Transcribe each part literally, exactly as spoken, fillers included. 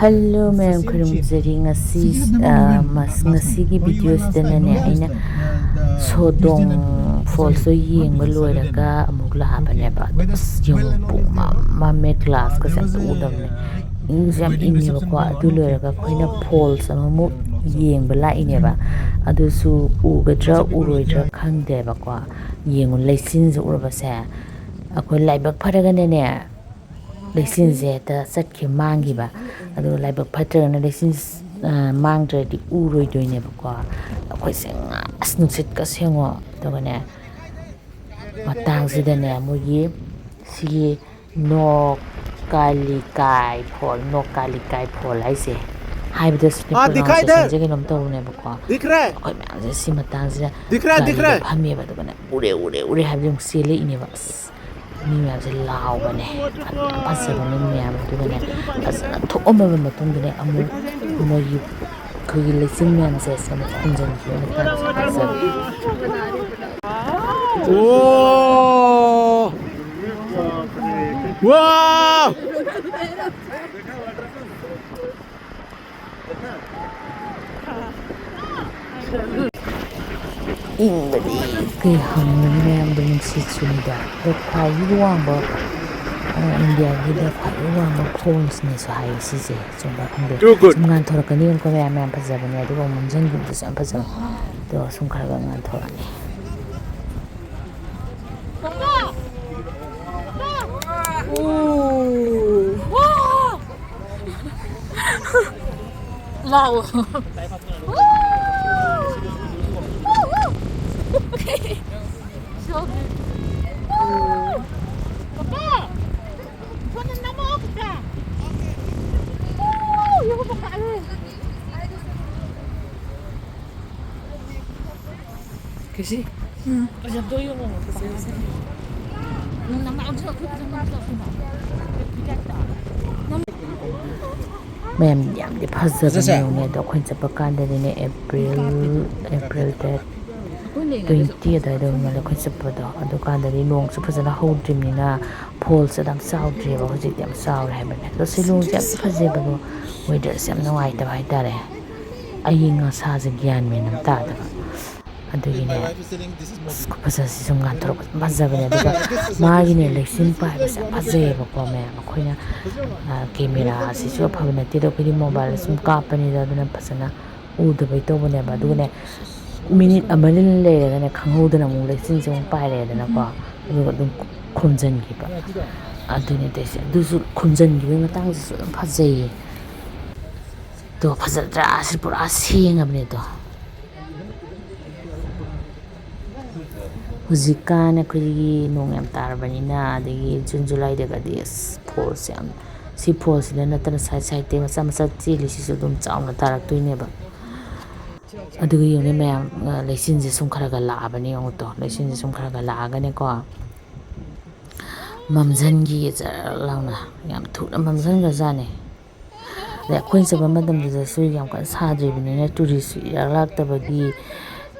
Hello ꯃꯌꯥꯝ, ꯈꯨꯔꯨꯝꯖꯔꯤ꯫ ꯉꯁꯤ, ꯑ, ꯃꯁ-, ꯉꯁꯤꯒꯤ ꯚꯤꯗꯤꯑꯣꯁꯤꯗꯅꯅꯦ, ꯑꯩꯅ ꯁꯣꯗꯣꯡ ꯐꯣꯜꯁꯇꯣ ꯌꯦꯡꯕ ꯂꯣꯏꯔꯒ ꯑꯃꯨꯛ ꯂꯥꯛꯑꯕꯅꯦꯕ꯫ ꯑꯗꯣ ꯑꯁ, ꯌꯦꯡꯉꯨ, ꯄꯨꯡ ꯃꯝ-, ꯃꯝꯃꯦ, ꯒ꯭ꯂꯥꯁꯀꯁꯦ ꯑꯝꯇ ꯎꯗꯕꯅꯦ꯫ ꯏꯪꯁꯨ ꯌꯥꯝ ꯏꯪꯉꯦꯕꯀꯣ꯫ ꯑꯗꯨ ꯂꯣꯏꯔꯒ ꯑꯩꯈꯣꯏꯅ ꯐꯣꯜꯁ ꯑꯃꯃꯨꯛ ꯌꯦꯡꯕ ꯂꯥꯛꯏꯅꯦꯕ꯫ ꯑꯗꯨꯁꯨ ꯎꯒꯗ꯭ꯔꯥ ꯎꯔꯣꯏꯗ꯭ꯔꯥ ꯈꯪꯗꯦꯕꯀꯣ꯫ ꯌꯦꯡꯉꯨ, ꯂꯩꯆꯤꯟꯁꯦ ꯎꯔꯕꯁꯦ, ꯑꯩꯈꯣꯏ ꯂꯥꯏꯕꯛ ꯐꯔꯒꯅꯅꯦ, ꯂꯩꯆꯤꯟꯁꯦ ꯍꯦꯛꯇ ꯆꯠꯈꯤ ꯃꯥꯡꯈꯤꯕ꯫ ꯑꯗꯨꯒ ꯂꯥꯏꯕꯛ ꯐꯠꯇ꯭ꯔꯒꯅ ꯂꯩꯆꯤꯟ, ꯑ, ꯃꯥꯡꯗ꯭ꯔꯗꯤ ꯎꯔꯣꯏꯗꯣꯏꯅꯦꯕꯀꯣ꯫ ꯑꯩꯈꯣꯏꯁꯦ ꯉꯥ-, ꯑꯁ, ꯅꯨꯡꯁꯤꯠꯀ ꯁꯦꯡꯉꯣ꯫ ꯑꯗꯨꯒꯅꯦ, ꯃꯇꯥꯡꯁꯤꯗꯅꯦ, ꯃꯣꯏꯒꯤ ꯁꯤꯒꯤ ꯅꯣꯛ ꯀꯥꯂꯤꯀꯥꯏ ꯐꯣꯜ, ꯅꯣꯛ ꯀꯥꯂꯤꯀꯥꯏ ꯐꯣꯜ ꯍꯥꯏꯁꯦ, ꯍꯥꯏꯕꯗꯁꯨꯅꯦ, ꯑꯥ, ꯗꯤꯈꯥꯏ ꯗꯦ꯫ ꯄ꯭ꯔꯣꯅꯥꯎꯟꯁꯤꯌꯦꯁꯟꯁꯦ ꯀꯩꯅꯣꯝ ꯇꯧꯕꯅꯦꯕꯀꯣ꯫ ꯗꯤꯈ ꯔꯦ꯫ ꯑꯩꯈꯣꯏ ꯃꯌꯥꯝꯁꯦ ꯁꯤ ꯃꯇꯥꯡꯁꯤꯗ ꯗꯤꯈ ꯔꯦ, ꯗꯤꯈ ꯔꯦ꯫ ꯒꯥꯔꯤꯗ ꯐꯝꯃꯦꯕ, ꯑꯗꯨꯒꯅꯦ, "ꯎꯔꯦ, ꯎꯔꯦ, ꯎꯔꯦ" ꯍꯥꯏꯕꯗꯤ ꯑꯃꯨꯛ ꯆꯦꯜꯂꯛꯏꯅꯦꯕ꯫ ꯑꯁ, ꯃꯤ ꯃꯌꯥꯝꯁꯦ ꯂꯥꯎꯕꯅꯦ꯫ ꯌꯥꯝ ꯐꯖꯕꯅꯦ ꯃꯌꯥꯝ꯫ ꯑꯗꯨꯒꯅꯦ, ꯐꯖꯅ ꯊꯣꯛꯑꯝꯃꯕ ꯃꯇꯨꯡꯗꯅꯦ, ꯑꯃꯨꯛ ꯃꯣꯏꯒꯤ, ꯑꯩꯈꯣꯏꯒꯤ ꯂꯩꯆꯤꯟ ꯃꯌꯥꯝꯁꯦ ꯁꯤꯗ ꯑꯃꯨꯛ ꯈꯨꯝꯖꯤꯟꯈꯤꯕ ꯃꯇꯥꯡꯁꯦ ꯐꯖꯕꯅꯦ꯫ ꯑꯣ! ꯋꯥꯎ! ꯏꯪꯕꯗꯤ ꯀꯩ ꯍꯪꯉꯨꯅꯤ, ꯃꯌꯥꯝꯗꯣ ꯅꯨꯡꯁꯤꯠ ꯁꯨꯅꯤꯗ꯫ ꯑꯗꯣ ꯈ꯭ꯋꯥꯏꯗꯒꯤ ꯋꯥꯡꯕ, ꯑ, ꯏꯟꯗꯤꯌꯥꯒꯤꯗ ꯈ꯭ꯋꯥꯏꯗꯒꯤ ꯋꯥꯡꯕ ꯐꯣꯜꯁꯅꯦꯁꯨ ꯍꯥꯏꯌꯦ ꯁꯤꯁꯦ꯫ ꯆꯨꯝꯕ꯭ꯔꯥ ꯈꯪꯗꯦ꯫ Too good. ꯁꯨꯝ ꯉꯥꯟꯊꯣꯔꯛꯀꯅꯤ, ꯌꯦꯡꯉꯨꯀꯣ ꯃꯌꯥꯝ, ꯌꯥꯝ ꯐꯖꯕꯅꯦ꯫ ꯑꯗꯨꯒ ꯃꯝꯁꯤꯟꯈꯤꯕꯗꯨꯁꯨ ꯌꯥꯝ ꯐꯖꯕ꯫ ꯑꯗꯣ ꯁꯨꯝ ꯈꯔ ꯈꯔ ꯉꯥꯟꯊꯣꯔꯛꯑꯅꯤ꯫ ꯂꯥꯛꯑꯣ꯫ ꯄꯄꯥ! ꯐꯣꯟ ꯅꯝꯃꯛꯑꯣ ꯈꯤꯇ꯫ ꯌꯦꯡꯉꯨ ꯄꯄꯥ, ꯑꯗꯨ꯫ ꯀꯩꯁꯤ? ꯎꯝ꯫ ꯐꯖꯕꯗꯣ ꯌꯦꯡꯉꯣ꯫ ꯅꯪ ꯅꯃꯥꯏ ꯑꯣꯟꯁꯤꯜꯂꯛꯈ꯭ꯔꯦ, ꯐꯖꯅ ꯑꯣꯟꯁꯤꯜꯂꯛꯈ꯭ꯔꯦ꯫ ꯃꯌꯥꯝ ꯌꯥꯝꯗꯤ ꯐꯖꯕꯅꯦ ꯐꯖꯁꯦ? ꯌꯦꯡꯉꯨꯅꯦ꯫ ꯑꯗꯣ ꯑꯩꯈꯣꯏꯅ ꯆꯠꯄ ꯀꯥꯟꯗꯗꯤꯅꯦ, ꯑꯦꯄ꯭ꯔꯤꯜ, ꯑꯦꯄ꯭ꯔꯤꯜ ꯗꯦꯠ ꯇ꯭ꯋꯦꯟꯇꯤ ꯑꯗꯨꯋꯥꯏꯗ ꯑꯣꯏꯔ ꯃꯥꯜꯂꯦ ꯑꯩꯈꯣꯏ ꯆꯠꯄꯗꯣ꯫ ꯑꯗꯨꯀꯥꯟꯗꯗꯤ ꯅꯣꯡꯁꯨ ꯐꯖꯅ ꯍꯧꯗ꯭ꯔꯤꯕꯅꯤꯅ ꯐꯣꯜꯁꯦ ꯑꯗꯨꯝ ꯆꯥꯎꯗ꯭ꯔꯤꯑꯕ꯫ ꯍꯧꯖꯤꯛꯇꯤ ꯌꯥꯝ ꯆꯥꯎꯔꯦ ꯍꯥꯏꯕꯅꯦ꯫ ꯑꯗꯣ ꯁꯤꯂꯣꯡꯁꯦ ꯌꯥꯝ ꯐꯖꯩꯕꯀꯣ, ꯋꯦꯗꯔꯁꯦ ꯌꯥꯝ ꯅꯨꯡꯉꯥꯏꯇꯕ ꯍꯥꯏꯇꯥꯔꯦ꯫ ꯑꯏꯪ ꯑꯁꯥꯁꯦ ꯒ꯭ꯌꯥꯟ ꯃꯦꯟ ꯑꯃ ꯇꯥꯗꯕ꯫ ꯑꯗꯨꯒꯤꯅꯦ, ꯑꯁ, ꯈꯨꯐꯖꯁꯤ ꯁꯨꯝ ꯉꯥꯟꯊꯣꯔꯛꯄ ꯐꯖꯕꯅꯦ꯫ ꯑꯗꯨꯒ ꯃꯥꯒꯤꯅꯦ, ꯂꯩꯆꯤꯟ ꯄꯥꯏꯕꯁꯦ ꯌꯥꯝ ꯐꯖꯩꯌꯦꯕꯀꯣ ꯃꯌꯥꯝ꯫ ꯑꯩꯈꯣꯏꯅ, ꯑ, ꯀꯦꯃꯦꯔꯥꯁꯤꯁꯨ ꯑꯐꯕ ꯅꯠꯇꯦꯗꯣ, ꯑꯩꯈꯣꯏꯗꯤ ꯃꯣꯕꯥꯏꯜꯗ ꯁꯨꯝ ꯀꯥꯞꯄꯅꯤꯗꯣ, ꯑꯗꯨꯅ ꯐꯖꯅ ꯎꯗꯕꯩ ꯇꯧꯕꯅꯦꯕ꯫ ꯑꯗꯨꯒꯅꯦ, ꯃꯤꯅꯤꯠ ꯑꯃꯅꯤ ꯂꯩꯔꯒꯅꯦ, ꯈꯪꯍꯧꯗꯅ ꯑꯃꯨꯛ ꯂꯩꯆꯤꯟꯁꯦ ꯑꯃꯨꯛ ꯄꯥꯏꯔꯛꯑꯦꯗꯅꯀꯣ, ꯑꯗꯨꯒ ꯑꯗꯨꯝ ꯈꯨꯝꯖꯤꯟꯈꯤꯕ꯫ ꯑꯗꯨꯅꯦ ꯇꯧꯔꯤꯁꯦ꯫ ꯑꯗꯨꯁꯨ ꯈꯨꯝꯖꯤꯟꯈꯤꯕꯒꯤ ꯃꯇꯥꯡꯁꯤꯁꯨ ꯑꯗꯨꯝ ꯐꯖꯩꯌꯦ꯫ ꯑꯗꯣ ꯐꯖꯗ꯭ꯔꯥ? ꯁꯤ ꯄꯨꯔꯥ ꯁꯦꯡꯉꯕꯅꯦ ꯑꯗꯣ꯫ ꯍꯧꯖꯤꯛꯀꯥꯟ ꯑꯩꯈꯣꯏꯒꯤ ꯅꯣꯡ ꯌꯥꯝ ꯇꯥꯔꯕꯅꯤꯅ, ꯑꯗꯒꯤ ꯖꯨꯟ ꯖꯨꯂꯥꯏꯗꯒꯗꯤ ꯑꯁ ꯐꯣꯜꯁꯦ ꯌꯥꯝ, ꯁꯤ ꯐꯣꯜꯁꯤꯗ ꯅꯠꯇꯅ ꯁꯥꯏꯠ ꯁꯥꯏꯠꯇꯒꯤ ꯃꯆꯥ ꯃꯆꯥ ꯆꯦꯜꯂꯤꯁꯤꯁꯨ ꯑꯗꯨꯝ ꯆꯥꯎꯅ ꯇꯥꯔꯛꯇꯣꯏꯅꯦꯕ꯫ ꯑꯗꯨꯒ ꯌꯦꯡꯉꯨꯅꯦ ꯃꯌꯥꯝ, ꯑ, ꯂꯩꯆꯤꯟꯁꯦ ꯁꯨꯝ ꯈꯔ ꯈꯔ ꯂꯥꯛꯑꯕꯅꯦ ꯌꯦꯡꯉꯨ ꯇꯣ, ꯂꯩꯆꯤꯟꯁꯦ ꯁꯨꯝ ꯈꯔ ꯈꯔ ꯂꯥꯛꯑꯒꯅꯦꯀꯣ, ꯃꯝꯁꯤꯟꯈꯤꯌꯦ ꯖꯔ ꯂꯥꯎꯅ, ꯌꯥꯝ ꯊꯨꯅ ꯃꯝꯁꯤꯟꯈ꯭ꯔꯖꯥꯠꯅꯦ꯫ ꯑꯗꯩ ꯑꯩꯈꯣꯏꯅ ꯆꯠꯄ ꯃꯇꯝꯗꯨꯗꯁꯨ ꯌꯥꯝ ꯀꯟꯅ ꯁꯥꯗ꯭ꯔꯤꯕꯅꯤꯅ ꯇꯨꯔꯤꯁꯁꯨ ꯏꯔꯥꯛ ꯂꯥꯛꯇꯕꯒꯤ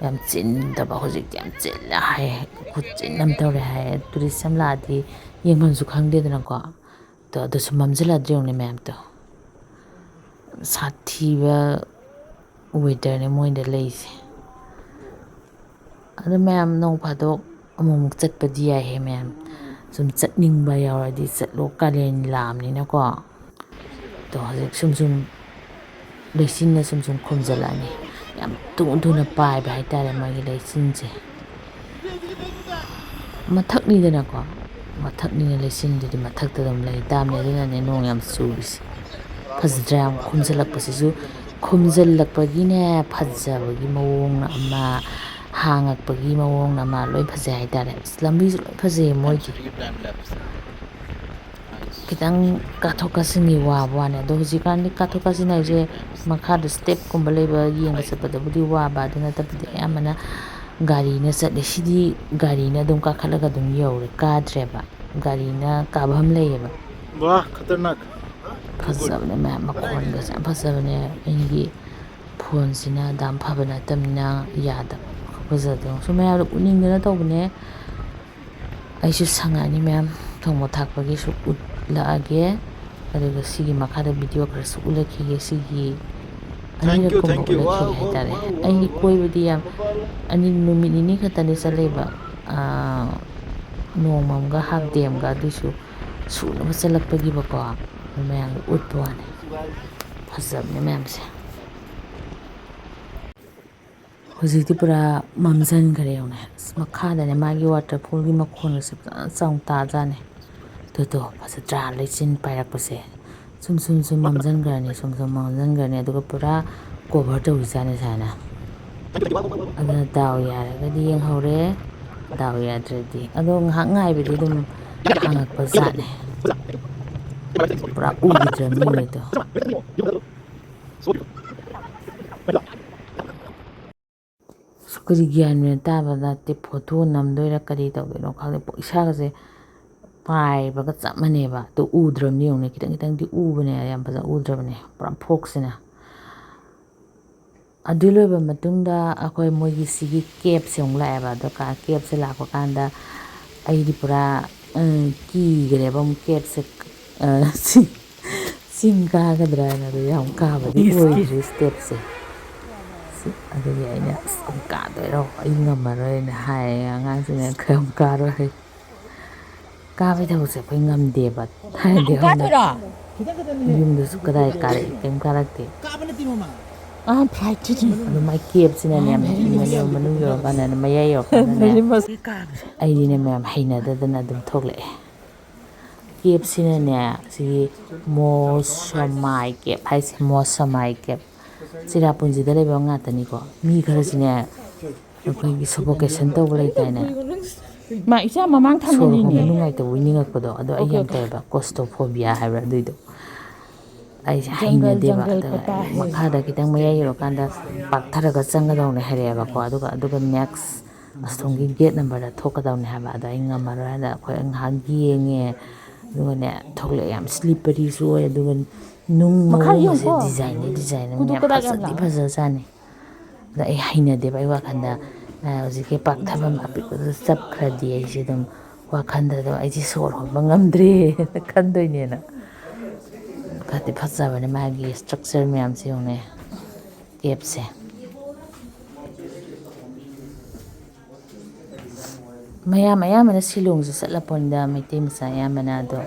ꯌꯥꯝ ꯆꯤꯟꯗꯕ, ꯍꯧꯖꯤꯛꯇꯤ ꯌꯥꯝ ꯆꯤꯜꯂꯦ ꯍꯥꯏꯌꯦ, ꯈꯨꯆꯤꯟ ꯑꯃ ꯇꯧꯔꯦ ꯍꯥꯏꯌꯦ꯫ ꯇꯨꯔꯤꯁ ꯌꯥꯝ ꯂꯥꯛꯑꯗꯤ ꯌꯦꯡꯐꯝꯁꯨ ꯈꯪꯗꯦꯗꯅꯀꯣ꯫ ꯑꯗꯣ ꯑꯗꯨꯁꯨ ꯃꯝꯁꯤꯜꯂꯛꯑꯗ꯭ꯔꯥ ꯌꯦꯡꯉꯨꯅꯦ ꯃꯌꯥꯝꯗꯣ, ꯌꯥꯝ ꯁꯥꯊꯤꯕ ꯋꯦꯗꯔꯅꯦ ꯃꯣꯏꯗ ꯂꯩꯁꯦ꯫ ꯑꯗꯣ ꯃꯌꯥꯝ ꯅꯣꯡ ꯐꯥꯗꯣꯛ ꯑꯃꯨꯛꯃꯨꯛ ꯆꯠꯄꯗꯤ ꯌꯥꯏꯍꯦ ꯃꯌꯥꯝ꯫ ꯁꯨꯝ ꯆꯠꯅꯤꯡꯕ ꯌꯥꯎꯔꯗꯤ ꯆꯠꯂꯣ, ꯀꯥꯂꯦꯟ ꯂꯥꯛꯑꯕꯅꯤꯅꯀꯣ꯫ ꯑꯗꯣ ꯍꯧꯖꯤꯛ ꯁꯨꯝ ꯁꯨꯝ ꯂꯩꯆꯤꯟꯅ ꯁꯨꯝ ꯁꯨꯝ ꯈꯨꯝꯖꯤꯜꯂꯛꯑꯅꯤ꯫ ꯌꯥꯝ ꯊꯨ ꯊꯨꯅ ꯄꯥꯏꯕ ꯍꯥꯏꯇꯥꯔꯦ ꯃꯥꯒꯤ ꯂꯩꯆꯤꯟꯁꯦ꯫ ꯃꯊꯛꯅꯤꯗꯅꯀꯣ, ꯃꯊꯛꯅꯤꯅ ꯂꯩꯆꯤꯟꯗꯨꯗꯤ ꯃꯊꯛꯇ ꯑꯗꯨꯝ ꯂꯩ ꯇꯥꯕꯅꯤ꯫ ꯑꯗꯨꯅꯅꯦ ꯅꯣꯡ ꯌꯥꯝ ꯆꯨꯔꯤꯁꯦ꯫ ꯐꯖꯗ꯭ꯔꯥ ꯌꯥꯝ ꯈꯨꯝꯖꯤꯜꯂꯛꯄꯁꯤꯁꯨ? ꯈꯨꯝꯖꯤꯜꯂꯛꯄꯒꯤꯅꯦ ꯐꯖꯕꯒꯤ ꯃꯑꯣꯡꯅ ꯑꯃ, ꯍꯥꯡꯉꯛꯄꯒꯤ ꯃꯑꯣꯡꯅ ꯑꯃ, ꯂꯣꯏ ꯐꯖꯩ ꯍꯥꯏꯇꯥꯔꯦ꯫ ꯑꯁ, ꯂꯝꯕꯤꯁꯨ ꯂꯣꯏ ꯐꯖꯩꯌꯦ ꯃꯣꯏꯒꯤ꯫ ꯈꯤꯇꯪ ꯀꯥꯊꯣꯛ ꯀꯥꯁꯤꯟꯒꯤ ꯋꯥꯕ ꯋꯥꯅꯤ꯫ ꯑꯗꯣ ꯍꯧꯖꯤꯛꯀꯥꯟꯗꯤ ꯀꯥꯊꯣꯛ ꯀꯥꯁꯤꯟ ꯍꯥꯏꯁꯦ ꯃꯈꯥꯗ ꯁ꯭ꯇꯦꯞꯀꯨꯝꯕ ꯂꯩꯕ ꯌꯦꯡꯕ ꯆꯠꯄꯗꯕꯨꯗꯤ ꯋꯥꯕ, ꯑꯗꯨ ꯅꯠꯇꯕꯗꯤ ꯑꯌꯥꯝꯕꯅ ꯒꯥꯔꯤꯅ ꯆꯠꯂꯦ꯫ ꯁꯤꯗꯤ ꯒꯥꯔꯤꯅ ꯑꯗꯨꯝ ꯀꯥꯈꯠꯂꯒ ꯑꯗꯨꯝ ꯌꯧꯔꯦ, ꯀꯥꯗ꯭ꯔꯦꯕ꯫ ꯒꯥꯔꯤꯅ ꯀꯥꯐꯝ ꯂꯩꯌꯦꯕ꯫ ꯋꯥ ꯈꯇꯔꯅꯥꯛ꯫ ꯐꯖꯕꯅꯦ ꯃꯌꯥꯝ, ꯃꯈꯣꯟꯒꯁꯦ ꯌꯥꯝ ꯐꯖꯕꯅꯦ꯫ ꯑꯩꯒꯤ ꯐꯣꯟꯁꯤꯅ ꯑꯗꯥꯝ ꯐꯕ ꯅꯠꯇꯕꯅꯤꯅ ꯌꯥꯗꯕ꯫ ꯐꯖꯗꯣ ꯁꯨꯝ ꯃꯌꯥꯝꯗ ꯎꯠꯅꯤꯡꯗꯅ ꯇꯧꯕꯅꯦ꯫ ꯑꯩꯁꯨ ꯁꯪꯉꯛꯑꯅꯤ ꯃꯌꯥꯝ, ꯊꯣꯡꯕ ꯊꯥꯛꯄꯒꯤꯁꯨ ꯎꯠꯂꯛꯑꯒꯦ꯫ ꯑꯗꯨꯒ ꯁꯤꯒꯤ ꯃꯈꯥꯗ ꯚꯤꯗꯤꯑꯣ ꯈꯔꯁꯨ ꯎꯠꯂꯛꯈꯤꯒꯦ꯫ ꯁꯤꯒꯤ ꯑꯅꯤꯔꯛ ꯀꯨꯝꯕ ꯎꯠꯂꯛꯈꯤꯒꯦ ꯍꯥꯏꯇꯥꯔꯦ꯫ ꯑꯩꯒꯤ ꯀꯣꯏꯕꯗꯤ ꯌꯥꯝ, ꯑꯅꯤ, ꯅꯨꯃꯤꯠ ꯅꯤꯅꯤ ꯈꯛꯇꯅꯤ ꯆꯠꯂꯛꯏꯕ꯫ ꯅꯣꯡꯃ ꯑꯃꯒ ꯍꯥꯐ ꯗꯦ ꯑꯃꯒ, ꯑꯗꯨꯏꯁꯨ ꯁꯨꯅꯕ ꯆꯠꯂꯛꯄꯒꯤꯕꯀꯣ꯫ ꯃꯌꯥꯝꯗ ꯎꯠꯄ ꯋꯥꯅꯤ꯫ ꯐꯖꯕꯅꯦ ꯃꯌꯥꯝꯁꯦ꯫ ꯍꯧꯖꯤꯛꯇꯤ ꯄꯨꯔꯥ ꯃꯝꯁꯤꯟꯈ꯭ꯔꯦ ꯌꯦꯡꯉꯨꯅꯦ꯫ ꯑꯁ, ꯃꯈꯥꯗꯅꯦ ꯃꯥꯒꯤ ꯋꯥꯇꯔꯐꯣꯜꯒꯤ ꯃꯈꯣꯟꯒꯁꯦ ꯐꯖꯅ ꯆꯥꯎꯅ ꯇꯥꯖꯥꯠꯅꯦ꯫ ꯑꯗꯨꯗꯣ ꯐꯖꯗ꯭ꯔꯥ? ꯂꯩꯆꯤꯟ ꯄꯥꯏꯔꯛꯄꯁꯦ꯫ ꯁꯨꯝ, ꯁꯨꯝ, ꯁꯨꯝ ꯃꯝꯁꯤꯟꯈ꯭ꯔꯅꯤ, ꯁꯨꯝ, ꯁꯨꯝ ꯃꯝꯁꯤꯟꯈ꯭ꯔꯅꯤ꯫ ꯑꯗꯨꯒ ꯄꯨꯔꯥ ꯀꯣꯚꯔ ꯇꯧꯈꯤꯖꯥꯠꯅꯤ ꯁꯨꯃꯥꯏꯅ꯫ ꯑꯗꯨꯅ ꯗꯥꯎ ꯌꯥꯔꯒꯗꯤ ꯌꯦꯡꯍꯧꯔꯦ, ꯗꯥꯎ ꯌꯥꯗ꯭ꯔꯗꯤ꯫ ꯑꯗꯣ ꯉꯥꯏꯍꯥꯛ ꯉꯥꯏꯕꯗꯤ ꯑꯗꯨꯝ ꯍꯥꯡꯉꯛꯄ ꯖꯥꯠꯅꯦ꯫ ꯄꯨꯔꯥ ꯎꯈꯤꯗ꯭ꯔꯕꯅꯤ ꯅꯨꯃꯤꯠꯇꯣ꯫ ꯑꯁ, ꯀꯔꯤ ꯒ꯭ꯌꯥꯟ ꯃꯦꯟ ꯇꯥꯕ ꯅꯠꯇꯦ꯫ ꯐꯣꯇꯣ ꯅꯝꯗꯣꯏꯔꯥ ꯀꯔꯤ ꯇꯧꯗꯣꯏꯅꯣ ꯈꯪꯗꯦ꯫ ꯄꯨ-, ꯏꯁꯥꯒꯁꯦ ꯄꯥꯏꯕꯒ ꯆꯞ ꯃꯥꯟꯅꯩꯕ꯫ ꯑꯗꯨ ꯎꯗ꯭ꯔꯕꯅꯤ ꯌꯦꯡꯉꯨꯅꯦ꯫ ꯈꯤꯇꯪ ꯈꯤꯇꯪꯗꯤ ꯎꯕꯅꯦ, ꯌꯥꯝ ꯐꯖꯅ ꯎꯗ꯭ꯔꯕꯅꯦ꯫ ꯄꯨꯔꯥ ꯐꯣꯛꯁꯤꯅ꯫ ꯑꯗꯨ ꯂꯣꯏꯕ ꯃꯇꯨꯡꯗ ꯑꯩꯈꯣꯏ ꯃꯣꯏꯒꯤ ꯁꯤꯒꯤ ꯀꯦꯞꯁꯦ ꯑꯃꯨꯛ ꯂꯥꯛꯑꯦꯕ꯫ ꯑꯗꯣ ꯀꯥ-, ꯀꯦꯞꯁꯦ ꯂꯥꯛꯄ ꯀꯥꯟꯗ ꯑꯩꯗꯤ ꯄꯨꯔꯥ, ꯎꯝ, ꯀꯤꯈ꯭ꯔꯦꯕ ꯑꯃꯨꯛ ꯀꯦꯞꯁꯦ꯫ ꯑ, ꯁꯤ-, ꯆꯤꯡ ꯀꯥꯒꯗ꯭ꯔꯥ ꯍꯥꯏꯅ꯫ ꯑꯗꯣ ꯌꯥꯝ ꯀꯥꯕꯗꯤ ꯏꯁ, ꯑꯣꯏꯗ꯭ꯔꯤ ꯏꯁ꯫ ꯁ꯭ꯇꯦꯞꯁꯦ꯫ ꯁꯤ-, ꯑꯗꯨꯒꯤ ꯑꯩꯅ, "ꯑꯁ, ꯑꯃꯨꯛ ꯀꯥꯗꯣꯏꯔꯣ? ꯑꯩ ꯉꯝꯃꯔꯣꯏꯅ" ꯍꯥꯏꯌꯦ꯫ ꯑꯉꯥꯡꯁꯤꯡꯅ ꯈꯔ ꯑꯃꯨꯛ ꯀꯥꯔꯣꯏ ꯍꯥꯏ꯫ ꯀꯥꯕꯩ ꯊꯕꯛꯁꯦ ꯑꯩꯈꯣꯏ ꯉꯝꯗꯦꯕ꯫ ꯊꯥꯏꯅꯗꯤ ꯑꯃꯨꯛ ꯍꯧꯅ ꯀꯥꯗꯣꯏꯔꯣ? ꯌꯨꯝꯗꯁꯨ ꯀꯗꯥꯏ ꯀꯥꯔꯛꯏ? ꯀꯩꯝ ꯀꯥꯔꯛꯇꯦ꯫ ꯀꯥꯕ ꯅꯠꯇꯦ ꯃꯃꯥ꯫ ꯑꯥ, flight ꯇꯨꯗꯤ꯫ ꯑꯗꯣ ꯃꯥꯏ ꯀꯦꯞꯁꯤꯅꯅꯦ ꯌꯥꯝ ꯅꯣꯛꯅꯤꯡꯕꯅꯦꯕ꯫ ꯃꯅꯨꯡ ꯌꯧꯔꯀꯥꯟꯗꯅꯦ, ꯃꯌꯥꯏ ꯌꯧꯔꯀꯥꯟꯗꯅꯦ, ꯑꯩꯗꯤꯅꯦ ꯃꯌꯥꯝ ꯍꯩꯅꯗꯗꯅ ꯑꯗꯨꯝ ꯊꯣꯛꯂꯛꯑꯦ꯫ ꯀꯦꯞꯁꯤꯅꯅꯦ, ꯁꯤꯒꯤ ꯃꯣꯁꯃꯥꯏ ꯀꯦꯞ ꯍꯥꯏꯁꯦ, ꯃꯣꯁꯃꯥꯏ ꯀꯦꯞ꯫ ꯆꯦꯔꯥꯄꯨꯟꯖꯤꯗ ꯂꯩꯕ ꯉꯥꯛꯇꯅꯤꯀꯣ꯫ ꯃꯤ ꯈꯔꯁꯤꯅꯦ, ꯑꯩꯈꯣꯏꯒꯤ suffocation ꯇꯧꯕ ꯂꯩꯗꯥꯏꯅꯦ? ꯃꯥ ꯏꯆꯥ ꯃꯃꯥꯡ ꯁꯣꯔ ꯍꯣꯟꯕ ꯊꯪꯕꯅꯤꯅꯦ꯫ ꯅꯨꯡꯉꯥꯏꯇꯕ ꯑꯣꯏꯅꯤꯡꯉꯛꯄꯗꯣ, ꯑꯗꯣ ꯑꯩ ꯑꯣꯀꯦ, ꯌꯥꯝ ꯑꯣꯀꯦ꯫ ꯇꯧꯋꯦꯕ, claustrophobia ꯍꯥꯏꯕ꯭ꯔꯥ ꯑꯗꯨꯏꯗꯣ꯫ ꯑꯩꯁꯦ ꯖꯪꯒꯜ, ꯍꯩꯅꯗꯦꯕ꯫ ꯖꯪꯒꯜ ꯑꯗꯨꯒ ꯄꯇꯥ ꯍꯦ꯫ ꯃꯈꯥꯗ ꯈꯤꯇꯪ ꯃꯌꯥꯏ ꯌꯧꯔꯀꯥꯟꯗ ꯄꯥꯛꯊꯔꯒ ꯆꯪꯒꯗꯧꯅꯦ ꯍꯥꯏꯔꯛꯑꯦꯕꯀꯣ꯫ ꯑꯗꯨꯒ, ꯑꯗꯨꯒ next ꯑꯁꯣꯝꯒꯤ gate number ꯗ ꯊꯣꯛꯀꯗꯧꯅꯦ ꯍꯥꯏꯕ꯫ ꯑꯗꯣ ꯑꯩ ꯉꯝꯃꯔꯣꯏ ꯍꯥꯏꯅ ꯑꯩꯈꯣꯏ ꯉꯥꯏꯍꯥꯛ ꯌꯦꯡꯉꯦ꯫ ꯑꯗꯨꯒꯅꯦ, ꯊꯣꯛꯂꯛꯑꯦ꯫ ꯌꯥꯝ slippery ꯁꯨ ꯑꯣꯏ꯫ ꯑꯗꯨꯒ ꯅꯨꯡ ꯃꯈꯥ ꯃꯑꯣꯡꯒꯁꯦ ꯌꯦꯡꯉꯨꯀꯣ꯫ Design ꯗꯤ design ꯅꯦ꯫ ꯀꯨꯗꯨ ꯃꯌꯥꯝ ꯀꯗꯥꯛ ꯌꯥꯝ ꯐꯖꯗꯤ ꯂꯥꯛꯑꯦ꯫ ꯐꯖꯖꯥꯠꯅꯤ꯫ ꯑꯗ ꯑꯩ ꯍꯩꯅꯗꯦꯕ꯫ ꯑꯩ ꯋꯥꯈꯟꯗ ꯍꯧꯖꯤꯛꯀꯤ ꯄꯥꯛꯊꯐꯝ ꯑꯄꯤꯛꯄꯗꯨꯗ ꯆꯞꯈ꯭ꯔꯗꯤ ꯑꯩꯁꯦ ꯑꯗꯨꯝ ꯋꯥꯈꯜꯗ ꯑꯗꯨꯝ ꯑꯩꯁꯦ ꯁꯣꯔ ꯍꯣꯟꯕ ꯉꯝꯗ꯭ꯔꯦꯅ ꯈꯟꯗꯣꯏꯅꯦꯅ꯫ ꯐꯗꯤ ꯐꯖꯕꯅꯦ ꯃꯥꯒꯤ ꯏꯁꯇ꯭ꯔꯛꯆꯔ ꯃꯌꯥꯝꯁꯦ ꯌꯦꯡꯉꯨꯅꯦ, ꯑꯦꯞꯁꯦ꯫ ꯃꯌꯥꯝ ꯑꯌꯥꯝꯕꯅ ꯁꯤꯂꯣꯡꯁꯦ ꯆꯠꯂꯄꯣꯠꯅꯤꯗ, ꯃꯩꯇꯩ ꯃꯆꯥ ꯑꯌꯥꯝꯕꯅ꯫ ꯑꯗꯣ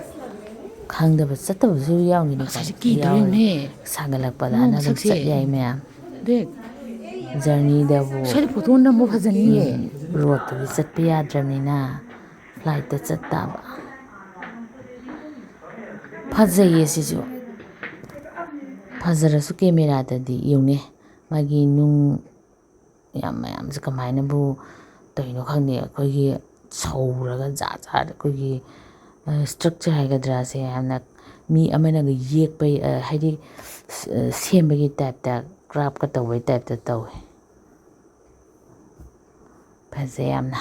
ꯈꯪꯗꯕ ꯆꯠꯇꯕꯁꯨ ꯌꯥꯎꯅꯤꯅ ꯉꯁꯥꯏꯁꯦ ꯀꯤꯗ꯭ꯔꯣ ꯌꯦꯡꯉꯨꯅꯦ? ꯁꯥꯒꯠꯂꯛꯄꯗ ꯅꯣꯡ ꯑꯅ ꯑꯗꯨꯝ ꯃꯁꯛꯁꯦ꯫ ꯆꯠ ꯌꯥꯏ ꯃꯌꯥꯝ꯫ ꯗꯦ꯫ ꯖꯔꯅꯤꯗꯕꯨ꯫ ꯁ꯭ꯋꯥꯏꯗ ꯐꯣꯇꯣ ꯅꯝꯕ ꯐꯖꯅꯤꯌꯦ꯫ ꯎꯝ, ꯔꯣꯠꯇꯗꯤ ꯆꯠꯄ ꯌꯥꯗ꯭ꯔꯕꯅꯤꯅ ꯐ꯭ꯂꯥꯏꯠꯇ ꯆꯠ ꯇꯥꯕ꯫ ꯐꯖꯩꯌꯦ ꯁꯤꯁꯨ꯫ ꯐꯖꯔꯁꯨ ꯀꯦꯃꯦꯔꯥꯗꯗꯤ ꯌꯦꯡꯉꯨꯅꯦ꯫ ꯃꯥꯒꯤ ꯅꯨꯡ ꯌꯥꯝ ꯃꯌꯥꯝꯁꯦ ꯀꯃꯥꯏꯅꯕꯨ ꯇꯧꯔꯤꯅꯣ ꯈꯪꯗꯦ꯫ ꯑꯩꯈꯣꯏꯒꯤ ꯁꯧꯔꯒ ꯖꯥꯠ ꯖꯥꯠ ꯑꯩꯈꯣꯏꯒꯤ, ꯑ, ꯏꯁꯇ꯭ꯔꯛꯆꯔ ꯍꯥꯏꯒꯗ꯭ꯔꯥ ꯁꯦ ꯌꯥꯝꯅ ꯃꯤ ꯑꯃꯅꯒ ꯌꯦꯛꯄꯩ, ꯑ, ꯍꯥꯏꯗꯤ, ꯁ-, ꯁꯦꯝꯕꯒꯤ ꯇꯥꯏꯞꯇ, ꯀ꯭ꯔꯥꯐꯀ ꯇꯧꯕꯩ ꯇꯥꯏꯞꯇ ꯇꯧꯋꯦ꯫ ꯐꯖꯩ ꯌꯥꯝꯅ꯫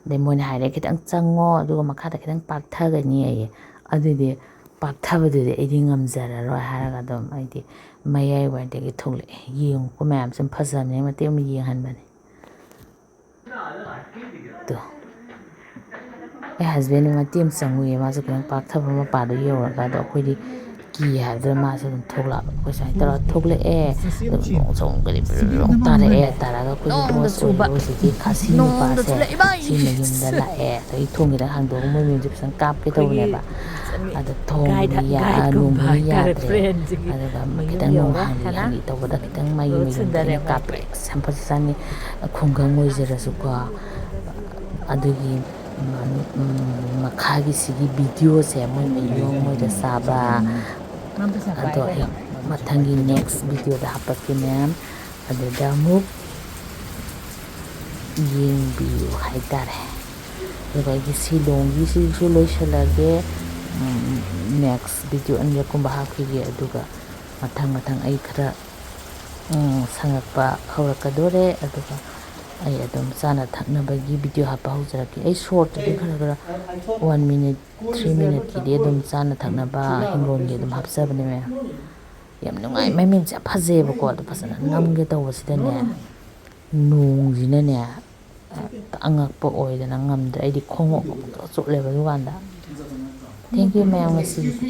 ꯑꯗꯩ ꯃꯣꯏꯅ ꯍꯥꯏꯔꯦ, "ꯈꯤꯇꯪ ꯆꯪꯉꯣ, ꯑꯗꯨꯒ ꯃꯈꯥꯗ ꯈꯤꯇꯪ ꯄꯥꯛꯊꯒꯅꯤ" ꯑꯌꯦ꯫ ꯑꯗꯨꯗꯤ ꯄꯥꯛꯊꯕꯗꯨꯗꯤ ꯑꯩꯗꯤ ꯉꯝꯖꯔꯔꯣꯏ ꯍꯥꯏꯔꯒ ꯑꯗꯨꯝ ꯑꯩꯗꯤ ꯃꯌꯥꯏ ꯋꯥꯏꯗꯒꯤ ꯊꯣꯛꯂꯛꯑꯦ꯫ ꯌꯦꯡꯉꯨꯀꯣ ꯃꯌꯥꯝ, ꯁꯨꯝ ꯐꯖꯕꯅꯦ, ꯃꯇꯦꯛ ꯑꯃ ꯌꯦꯡꯍꯟꯕꯅꯦ꯫ ꯇꯨ꯫ ꯑꯩ ꯍꯁꯕꯦꯟꯗ ꯃꯇꯦꯛ ꯑꯃ ꯆꯪꯉꯨꯏꯌꯦ, ꯃꯥꯁꯨ ꯈꯤꯇꯪ ꯄꯥꯛꯊꯕ ꯃꯄꯥꯗꯣ ꯌꯧꯔꯒ꯫ ꯑꯗꯣ ꯑꯩꯈꯣꯏꯗꯤ ꯀꯤ ꯍꯥꯏꯕꯗꯨꯗ ꯃꯥꯁꯨ ꯑꯗꯨꯝ ꯊꯣꯛꯂꯛꯑꯕ꯫ ꯑꯩꯈꯣꯏ ꯁꯨꯃꯥꯏꯅ ꯇꯧꯔꯒ ꯊꯣꯛꯂꯛꯑꯦ꯫ ꯑꯗꯨꯝ ꯅꯣꯡ ꯆꯣꯡ ꯀꯔꯤ ꯕꯤꯔꯤ ꯕꯤꯔꯤ ꯇꯥꯔꯛꯑꯦ꯫ ꯇꯥꯔꯛꯑꯒ ꯑꯩꯈꯣꯏꯒꯤ ꯕꯣꯁ ꯑꯣꯏꯔꯤꯕ ꯍꯧꯖꯤꯛꯀꯤ ꯈꯥꯁꯤ ꯅꯨꯄꯥꯁꯦ ꯁꯤ ꯃꯌꯨꯝꯗ ꯂꯥꯛꯑꯦ꯫ ꯑꯗꯒꯤ ꯊꯣꯡ ꯈꯤꯇꯪ ꯍꯥꯡꯗꯣꯛꯑꯒ ꯃꯣꯏ ꯃꯌꯨꯝꯁꯦ ꯐꯖꯅ ꯀꯥꯞꯀꯦ ꯇꯧꯕꯅꯦꯕ꯫ ꯑꯗꯣ ꯊꯣꯡ ꯌꯥ-, ꯂꯣꯡꯕꯅ ꯌꯥꯗ꯭ꯔꯦ꯫ ꯑꯗꯨꯒ ꯈꯤꯇꯪ ꯅꯣꯡ ꯍꯥꯡꯂꯤ ꯍꯥꯡꯂꯤ ꯇꯧꯕꯗ ꯈꯤꯇꯪ ꯃꯥꯒꯤ ꯃꯌꯨꯝꯗ ꯑꯩꯅ ꯀꯥꯞꯄꯦ꯫ ꯑꯁ, ꯌꯥꯝ ꯐꯖꯖꯥꯠꯅꯤ꯫ ꯈꯨꯡꯒꯪ ꯑꯣꯏꯖꯔꯁꯨꯀꯣ꯫ ꯑꯗꯨꯒꯤ, ꯎꯝ, ꯎꯝ, ꯃꯈꯥꯒꯤꯁꯤꯒꯤ ꯚꯤꯗꯤꯑꯣꯁꯦ, ꯃꯣꯏ ꯃꯌꯨꯝ, ꯃꯣꯏꯗ ꯆꯥꯕ, ꯑꯗꯣ ꯑꯩ ꯃꯊꯪꯒꯤ ꯅꯦꯛꯁ ꯚꯤꯗꯤꯑꯣꯗ ꯍꯥꯞꯄꯛꯀꯦ ꯃꯌꯥꯝ꯫ ꯑꯗꯨꯗ ꯑꯃꯨꯛ ꯌꯦꯡꯕꯤꯌꯨ ꯍꯥꯏꯇꯥꯔꯦ꯫ ꯑꯗꯨꯒ ꯑꯩꯒꯤ ꯁꯤꯂꯣꯡꯒꯤꯁꯤꯁꯨ ꯂꯣꯏꯁꯤꯜꯂꯒꯦ꯫ ꯎꯝ, ꯅꯦꯛꯁ ꯚꯤꯗꯤꯑꯣ ꯑꯅꯤꯔꯛꯀꯨꯝꯕ ꯍꯥꯞꯈꯤꯒꯦ꯫ ꯑꯗꯨꯒ ꯃꯊꯪ ꯃꯊꯪ ꯑꯩ ꯈꯔ, ꯎꯝ, ꯁꯪꯉꯛꯄ ꯍꯧꯔꯛꯀꯗꯣꯔꯦ꯫ ꯑꯗꯨꯒ ꯑꯩ ꯑꯗꯨꯝ ꯆꯥꯅ ꯊꯛꯅꯕꯒꯤ ꯚꯤꯗꯤꯑꯣ ꯍꯥꯞꯄ ꯍꯧꯖꯔꯛꯀꯦ꯫ ꯑꯩ ꯁꯣꯔꯠꯇꯗꯤ ꯈꯔ ꯈꯔ ꯋꯥꯟ ꯃꯤꯅꯤꯠ, ꯊ꯭ꯔꯤ ꯃꯤꯅꯤꯠꯀꯤꯗꯤ ꯑꯗꯨꯝ ꯆꯥꯅ ꯊꯛꯅꯕ ꯍꯤꯡꯒꯣꯜꯒꯤ ꯑꯗꯨꯝ ꯍꯥꯞꯆꯕꯅꯦ ꯃꯌꯥꯝ꯫ ꯌꯥꯝ ꯅꯨꯡꯉꯥꯏ꯫ ꯃꯩ ꯃꯌꯨꯝꯁꯦ ꯌꯥꯝ ꯐꯖꯩꯌꯦꯕꯀꯣ꯫ ꯑꯗꯣ ꯐꯖꯅ ꯅꯝꯒꯦ ꯇꯧꯕꯁꯤꯗꯅꯦ, ꯅꯣꯡꯁꯤꯅꯅꯦ, ꯍꯦꯛꯇ ꯑꯉꯛꯄ ꯑꯣꯏꯗꯅ ꯉꯝꯗ꯭ꯔꯦ꯫ ꯑꯩꯗꯤ ꯈꯣꯡꯎꯞ ꯑꯃꯨꯛ ꯆꯣꯠꯂꯦꯕ ꯗꯨꯀꯥꯟꯗ꯫ Thank you ꯃꯌꯥꯝ ꯉꯁꯤꯒꯤꯗꯤ꯫